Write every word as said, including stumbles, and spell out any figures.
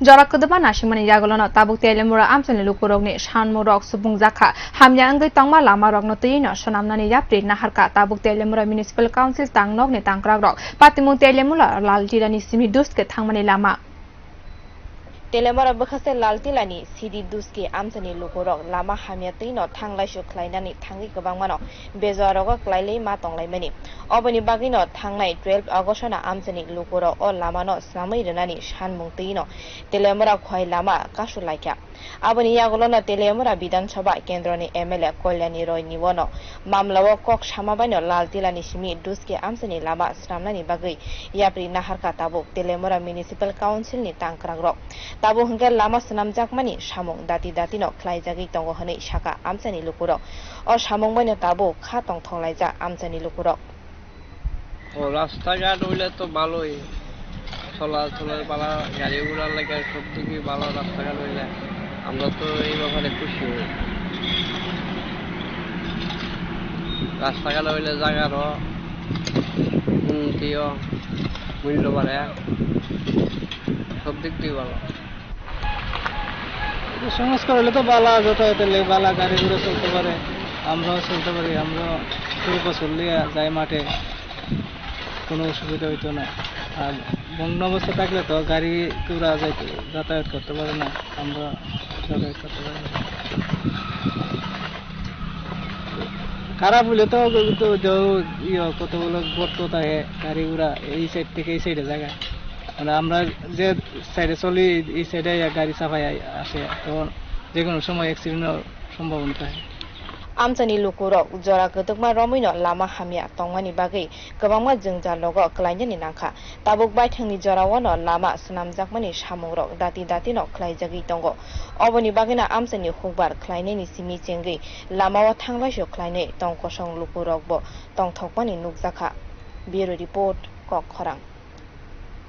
Jora kwdwma nasimani yagulono tabuk Teliamura amchaini lukurokni sanmungrok subungjakha. Hamya wngwi tongma lamarokno twiwino swnamnani yapri naharkha. Tabuk Teliamura Municipal Council tangnokni tangkrakrok patimung Teliamura Laltilani simi Duske thangmani lama. Teliamura bwkhaste Laltilani sidi Duske amchaini lukurok lama hamya twino thanglaisu khlainani thangwi kwbangmano bejoarogo kwlailai ma tonglaimani. Oboni bagwino thangnai twelve August-no amchaini lukurok o lamano swnamwi rwnani sanmung twino Teliamura khwai lama kasulaikha. Aboni yagulono Teliamura Bidhan Sabha kendroni M L A Kalyani Roy niwono mamlao kok sama baino Laltilani simi Duske amchaini lama swnamnani bagwi yapri naharkha tabuk Teliamura Municipal Council-ni tangkrakrok. Tabuk hwnkhe lama swnamjakmani samung dati datino khlaijagwi tongo hwnwi sakha amchaini lukurok. O samung baino tabuk kha tongthok laijak amchaini lukurok. ও রাস্তাঘাট হইলে তো ভালোই, চলাচলের ভালো, গাড়ি ঘোড়ার লাগে সব দিকই ভালো রাস্তাঘাট হইলে। আমরা তো এই ব্যাপারে খুশি হই। রাস্তাঘাট হইলে জায়গারও উন্নতিও, মূল্য বাড়ে, সব দিক দিয়ে ভালো। সংস্কার হলে তো বালা, যাতায়াতের লেগে বালা, গাড়ি ঘোড়া চলতে পারে, আমরাও চলতে পারি, আমরা গরু বছর লিয়ে যাই মাঠে, কোনো অসুবিধা হইতো না। আর বন্যা অবস্থা থাকলে তো গাড়ি ঘোড়া যাইতে, যাতায়াত করতে পারে না, আমরা যাতায়াত করতে পারি না। খারাপ হইলে তো, তো, তো, ইয়ে, কতগুলো গর্ত থাকে, গাড়ি ঘোড়া এই সাইড থেকে এই সাইডে জায়গা, মানে আমরা যে সাইডে চলি, এই সাইডে গাড়ি চাপাই আই-, আসে, তখন যে কোনো সময় অ্যাক্সিডেন্টের সম্ভাবনা থাকে। Amchaini lukurok jora kwtwkma romwino lama hamya tongmani bagwi kwbangma jwngjal rogo kwlainani nangkha. Tabuk baithangni jorao no lama swnamjakmani samungrok dati dati no khlaijagwi tongo. Oboni bagwino amchaini hukbar khlainaini simi chengwi lamao thanglaisu khlainai tong kosong lukurokbo tongthokmani nukjakha. Bureau Report, Kok Khorang.